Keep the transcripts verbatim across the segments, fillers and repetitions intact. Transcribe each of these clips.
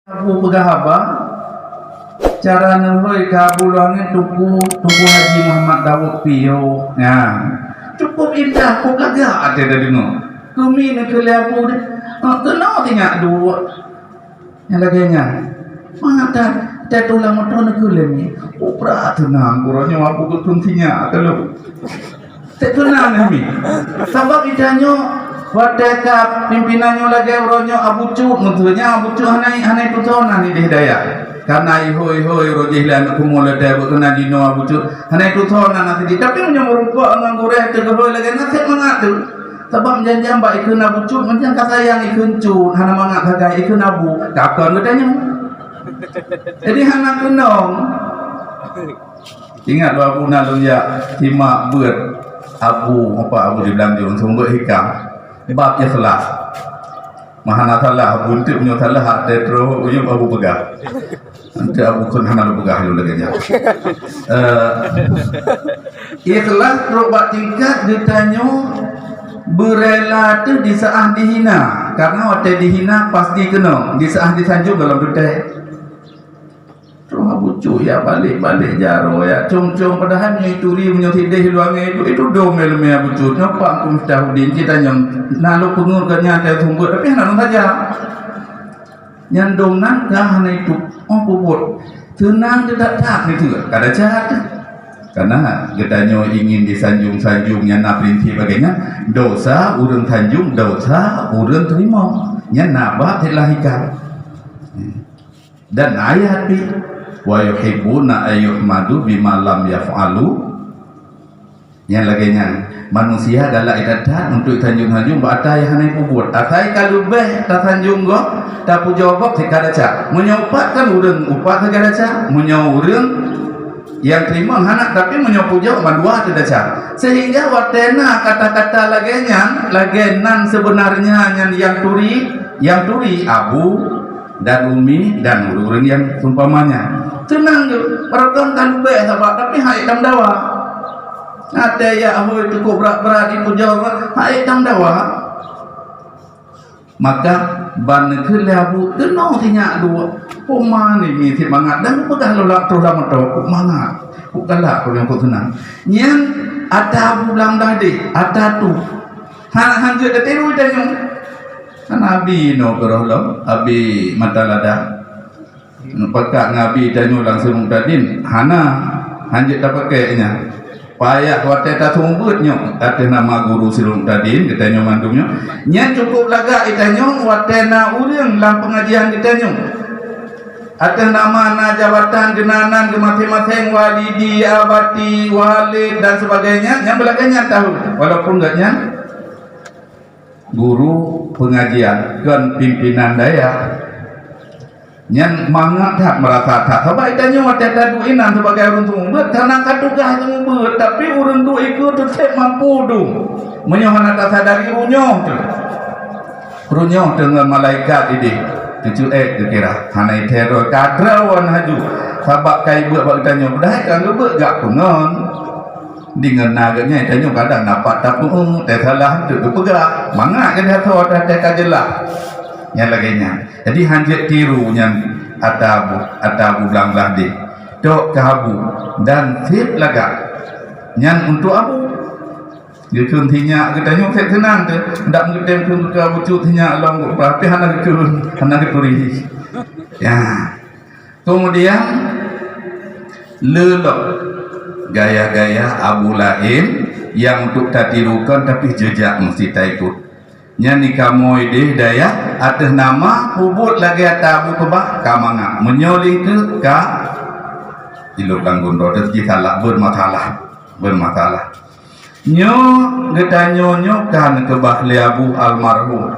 Abu peugah haba, cara neuhôi keu Abu Lueng nyan Teungku, Teungku Haji Muhammad Daud Pio. Nah, cukup indah, cukup lagak até tadeungoe. Keunoe neukheun lé Abu deh, "Ah, keunoe tingak duek." Nyang lagèe nyan. Mangat that, that tulang moto neukheun lé mi. Ubra teunang, uroe nyoe Abu geukheun sinyak teulok. Teunang mi. Sabab geutanyoe watèe ka pimpinan nyoe lagèe uroe nyoe Abu Cut, maksudnya Abu Cut hana, hana tutoe na di dayah. Karena ihôi-ihôi uroe jih lé aneuk kumoe lé dayah beukeunan jinoe Abu Cut. Hana tutoe na, na sideh. Tapi meunyoe meurumpok ngon gurèe teuh geuhôi lagèe na, sép mangat teuh. Sabab janjan bak ikheun Abu Cut, macam ka sayang ikheun Cut, hana mangat sagai ikheun Abu. Takon geutanyoe. Jadi hana keunong. Ingat lôn Abu na lôn jak simak beuet Abu, apa Abu di Blanjong, seumeubeuet hikam. Bab ikhlas. Meuhana salah, Abu, eunteuk meunyoe salah, até troh uyueb Abu peugah. Eunteuk Abu kon hana lôn peugah lôn lagèe nyan. Eh, ikhlas trok bak tingkat geutanyoe beurela teuh di saat dihina. Karena watèe dihina pasti keunong, di saat disanjong gohlom teuntèe. Troh Abu Cut ya balek-balek jaroe ya com-com, padahai meunyoe ituri meunyoe sideh luwang itu, itu dom leumé Abu Cut. Nyoe Pak Engku Miftahudin, geutanyoe na lôn peungeut geuh nyan teuh seumeubeuet, tapi hana lôn saja. Nyan dom nan ka hana itu. Oh, peubuet. Teunang teuh that-that gitu. Kada jahat. Karena geutanyoe ingin disanjong-sanjong nyan na prinsip lagèe nyan, dosa ureueng sanjong, dosa ureueng teurimong. Nyan na bab teulahika. Dan ayat pi, "Wa yuhibbuna ayyuhmadu bima lam yaf'alu." Nyang lagèe nyan, manusia galak that-that untuk tanjong-tanjong bak ata nyang hana peubuet. Asai ka leubeh tasanjong gob, tapujoe gob, ka desya. Meunyoe upat kan ureueng upat ka desya. Meunyoe ureueng nyang teurimong hana, tapi meunyoe pujoe mandua teuh desya. Sehingga watèe na kata-kata lagèe nyan, lagèe nan seubeunarnya nyan nyang turi, nyang turi abu dan umi dan ureueng-ureueng nyang seumpamanya. Teunang geuh, barokon ka leubeh sabab, tapi han ék tameudawa. Watèe jak hôi teungku brat-brat jipujoe, han ék tameudawa. Maka ban neukheun lé abu, "Keunoe sinyak duek." Poma ni mi sit mangat dan peugah lom troh lam moto, "Kok mangat, kok galak, kok nyang kok seunang." Nyan ata abu blang dah deh, ata tu. Han, han jeuet tatiru tanyoe. Kan abi inoe keudroe lom, abi mata lada. Neupakat ngon abi tanyoe lam Seumeung Tadin, hana, han jeuet tapakai nyan. Payah watèe taseumeubeuet nyoe ateueh nama guru Seumeung Tadin geutanyoe mandum nyoe. Nyan cukup lagak geutanyoe watèe na ureueng lam peungajian geutanyoe. Ateueh nama na jabatan geunanan geumaséng-maséng, walidi, abati, walid dan sebagainya, nyan beulagèe nyan tahu. Walaupun gobnyan guru peungajian, kon pimpinan dayah. Nyan mangat that meurasa that. Sabab geutanyoe watèe taduek inan sibagai ureueng seumeubeuet, hana ka tugaih seumeubeuet, tapi ureueng duek ikeue teuh sép mampu dum. Meunyoe hana tasadari, runoh teuh. Runoh teuh ngon malaikat idéh. Teuceuék geukira, hana iteroi, ka droe laju. Sabab ka ibeuet bak geutanyoe, padahai ka geubeuet gak peungon. Deungon na geuh nyan, tanyoe kadang na pat tapeu'eueng, teusalah teuk geupeugah. Mangat geuh that-that watèe ka jeulaih. Nyan lagèe nyan. Jadi, han jeuet tiru nyan ata bu-, ata bu blang-blang deh. Tok keu abu dan sép lagak. Nyan untuk abu. Geukheun sinyak geutanyoe sép seunang teuh. Ndak meugeutém kheun keu abu cut sinyak lom, tapi hana geukheun, hana geuturi. Ya. Keumudian, le lom gaya-gaya abu laén nyang untuk tatirukan, tapi jeujak meusti taikot. Nyan di kamoe deh dayah ateueh nama peubuet lagèe ata abu keubah ka mangat. Meunyoe lingkeue ka ilok lam gundoe, teuh jisalah, beureumasalah, beureumasalah. Nyoe geutanyoe nyoe ka neukeubah lé abu almarhum,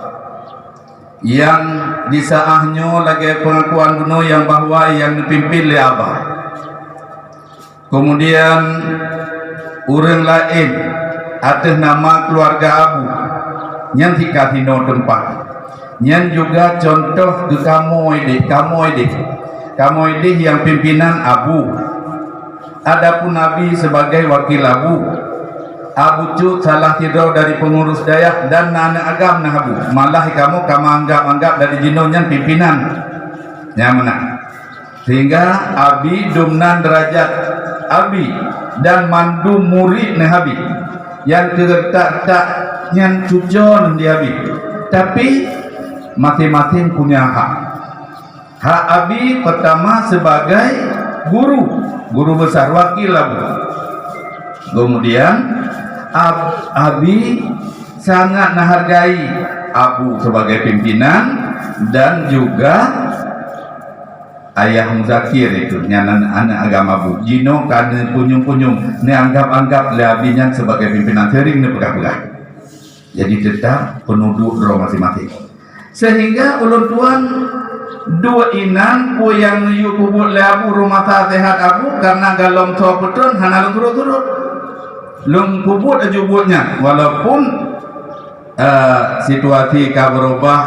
nyang di saát nyoe lagèe peungakuan bunoe nyang bahwa nyang neupimpén lé abah. Keumudian ureueng laén ateueh nama keuluwarga abu, nyan sit ka sinoe teumpat. Nyan juga cuntoh keu kamoe deh, kamoe deh. Kamoe deh nyang pimpinan abu. Adapun abi sibagai wakil abu, abu cut salah sidroe dari peungurus dayah dan na aneuk agam na abu. Malah kamoe ka meuanggab-anggab dari jinoe nyan pimpinan. Nyang meunan. Sehingga Abi dum nan deurajat Abi dan mandum murit neuh Abi. Nyang keuretak-retak nyan cuco neuh di Abi. Tapi, maséng-maséng punya hak. Hak Abi pertama sebagai guru, guru besar, wakil Abu. Kemudian, Ab-, Abi sangat menghargai Abu sebagai pimpinan dan juga Ayah Muzakir itu, nyan aneuk, aneuk agam Abu. Jinoe ka neupunyueng-punyueng, neuanggab-anggab lé Abi nyan sebagai pimpinan, seuring neupeugah-peugah. Jadi, teutap peunuduek droe maséng-maséng. Sehingga ulôn tuan duek inan, peue nyang neuyue peubuet lé Abu, rumoh sa seuhat Abu, karena golom soe peutrön hana lôn surot-surot. Lôn peubuet laju buet nyan, walaupun, eh, situasi ka beurubah,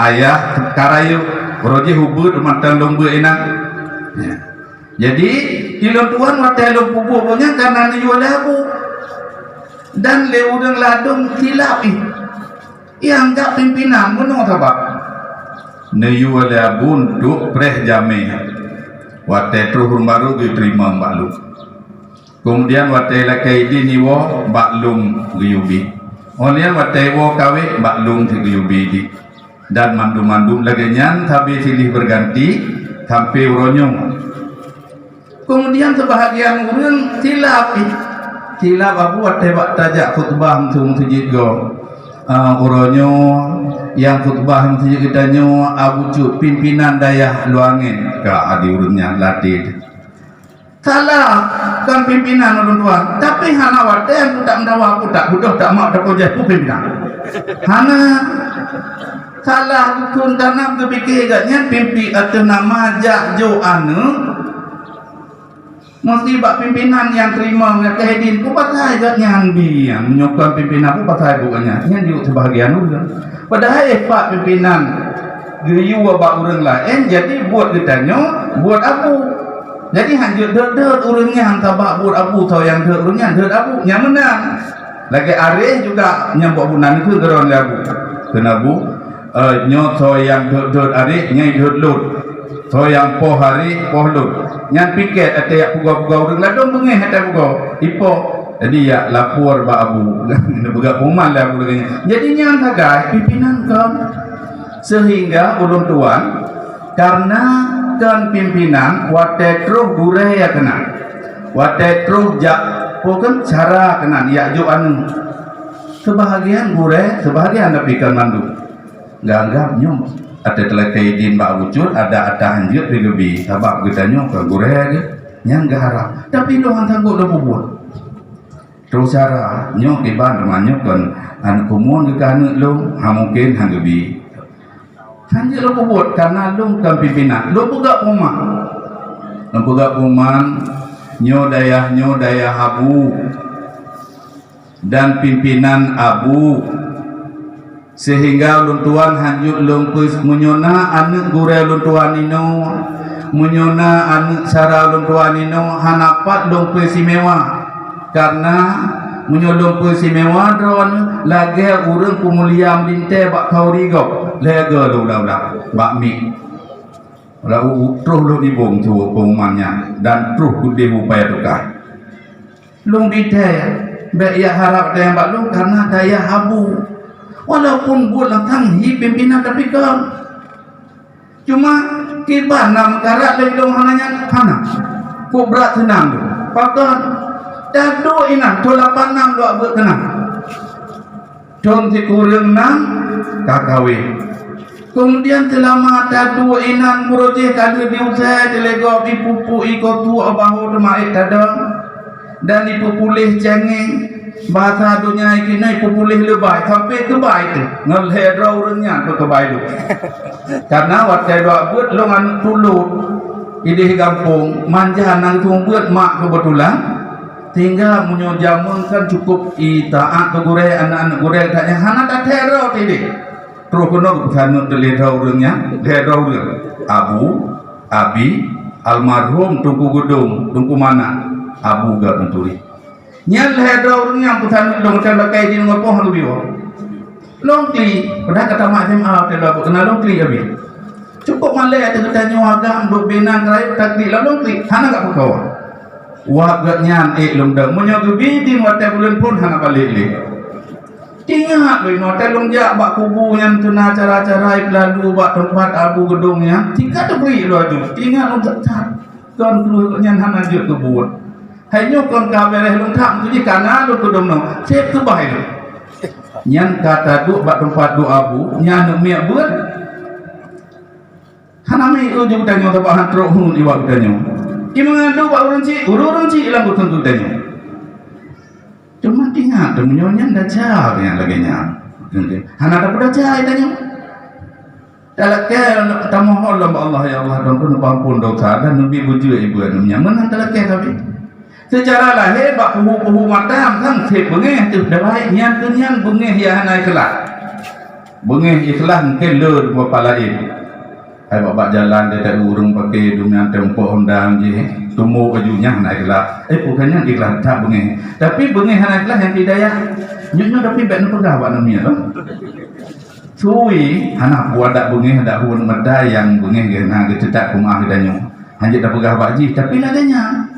ayah ka rayeuk, uroe jih ubeuet mantong lôn beuet inan. Ya. Jadi, di lôn tuan watèe lôn peubuet buet nyan karena neuyue lé Abu. Dan lé ureueng ladôm silap ih. Ianggap pimpinan, meunoe sabab. Neuyue lé Abu untuk preh jamèe. Watèe troh ureueng barô geuteurimong bak lôn. Kemudian watèe lakèe idin iwoe bak lôn geuyue bi. Óh lheueh nyan watèe iwoe kawé bak lôn cit geuyue bi di. Dan mandum-mandum lagèe nyan sabe silih berganti sampai uroe nyoe. Kemudian sebahagian ureueng silap, silap Abu watèe bak tajak khutbah meusu-, meuseujid gob. Ah, uroe nyoe nyang khutbah meuseujid geutanyoe Abu Cut, pimpinan dayah Lueng Angén, ka di ureueng nyan ladé. Salah, kon pimpinan ulôn tuan. Tapi hana watèe nyan tak meudawa, aku tak budoh, tak mak, tak pojah, peue pimpinan. Hana. Salah dukon tanam geupike gobnyan pimpi ateueh nama jak jok aneuk. Meusti bak pimpinan nyang teurimong nyang keu idin, peue pasai gobnyan bi, meunyoe kon pimpinan, peue pasai buet gobnyan. Nyan jok sibahagian ureueng. Padahai pat pimpinan geuyue bak ureueng laén, jadi buet geutanyoe, buet Abu. Jadi, hanjeuet deuet-deuet ureueng nyan, sabab buet Abu, soe nyang deuet ureueng nyan, deuet Abu. Nyang meunan. Lagèe aréh juga, nyang buet Abu nan keuh geudroe lé Abu. Kheun Abu, eh, nyoe soe nyang deuet-deuet aréh, nyan deuet lôn. Soe nyang poh aréh, poh lôn. Nyan piket até jak pugoe-pugoe ureueng ladôm beungéh até pugoe. Ipoh. Jadi, jak lapor bak Abu. Neupeugah pengumuman lé Abu lagèe nyan. Jadi, nyan sagai pimpinan kon. Sehingga ulôn tuan, karena kon pimpinan, watèe troh gurèe nyang keunan. Watèe troh jak, peue kheun, cara keunan, jak jok aneuk. Sebahagian gurèe, sebahagian tapi kon mandum. Geuanggap nyoe, ateueh teulakèe idin bak Abu Cut, adat-adat hanjeuet geubri, sabab geutanyoe kon gurèe geuh, nyan geuharap. Tapi lôn hana sanggup lôn peubuet. Troh cara, nyoe kiban teuma nyoe kon aneuk keumuen geuh keu aneuk lôn, ha mungken han geubri. Hanjeuet lôn peubuet, karena lôn kon pimpinan. Lôn peugah pengumuman. Lôn peugah pengumuman, nyoe dayah, nyoe dayah Abu dan pimpinan Abu. Sehingga ulôn tuan hanjeuet lôn peus-, meunyoe na aneuk gurèe ulôn tuan inoe, meunyoe na aneuk syara ulôn tuan inoe, hana pat lôn peuistimewa. Karena meunyoe lôn peuistimewa droeneuh lagèe ureueng peumulia meulintèe bak khanduri gob, lhèe goe lôn ulang-ulang bak miet. Lalu troh lôn ibong su pengumuman nyan dan troh keudeh upaya teuka. Lôn ditèe, bèk jak harap watèe nyan bak lôn, karena dayah Abu. Walaupun buet lam kang hi pimpinan, tapi kon. Cuma kiban na meukarat lé lôn hana nyan, hana. Kok brat seunang lôn. Pakon? Taduek inan, thôn lapan nam duek beuet keunan. Thôn sikureueng nam ka kawé. Keumudian, seulama taduek inan, uroe jih ka lheueh jiusé, teuleugop, ipupuk, ikotuek, bahô teuma ék tadong. Dan ipeupuléh céngéng. Bahasa donya keunoe ipeupuléh leubai, sampoe keubai teuh. Ngon lhèe droe ureueng nyan peukeubailu. Karena watèe duek beuet lôn aneuk tulôt idéh gampông, manja na geuteumeubeuet mak keubeutulan. Sehingga meunyoe jameun kan cukup itaat keu gurèe, aneuk-aneuk gurèe geutanyoe hana tathèe droe teuh idéh. Troh keunoe geupeusaneut lé droe ureueng nyan, lhèe droe ureueng. Abu, Abi, almarhum Teungku Geudong, Teungku Manak, Abu Geuh Menturi. Nyan lhèe droe ureueng nyan peusaneut lôn, watèe lakèe idin ngon poh lôn geubri woe. Lôn klik, padahai ka tamat S M A watèe lôn, keunan lôn klik Abi. Cukup malèe ateueh geutanyoe agam dok bina rayeuk taklik lalu klik hana gak peukawa. Wah geuh nyan ék lôn dong. Meunyoe geubi di watèe buleuen phôn hana balek lé. Ingat lôn watèe lôn jak bak kubu nyan tuna cara-cara lalu bak teumpat abu geudong nyan. Tika teubri laju. Ingat lôn that-that. Kon keuh nyan hana jeuet keubuet. Hai nyoe kon ka beureh lôn that tu jih kana lôn keudong nyoe. Sép keubah lôn. Nyan ka taduek bak teumpat duek abu, nyan miet beuet. Hana mi uju geutanyoe sabab han trok hun iwak geutanyoe. Imeung adu bak ureueng cik, ureueng cik lam bukon geutanyoe. Cuma ingat tu meunyoe nyan desya nyang lagèe nyan. Hana tapeudaca geutanyoe. Talakèe tamohon lom bak Allah, "Ya Allah, dan pun ampun dosa dan neubi beujeuet ibu anu nyan." Meunan talakèe sabe. Secara lahé bak puhu-puhu mata kan sép beungéh teuh dabai nyan keu nyan beungéh ya hana ikhlas. Beungéh ikhlas mungken le rupa laén. Hai bak-bak jalan dia tak ureueng pakai dunia tempok Honda jih, tumbok baju nyan hana ikhlas. Eh, bukan nyan ikhlas tak beungéh. Tapi beungéh hana ikhlas nyang hidayah. Nyoe-nyoe tapi bèk neupeugah bak aneuk miet tu. Sui hana peue adak beungéh, adak phôn meuda nyang beungéh geuh na geuceutak keu meu'ah geutanyoe. Hanjeuet tapeugah bak jih, tapi lagèe nyan.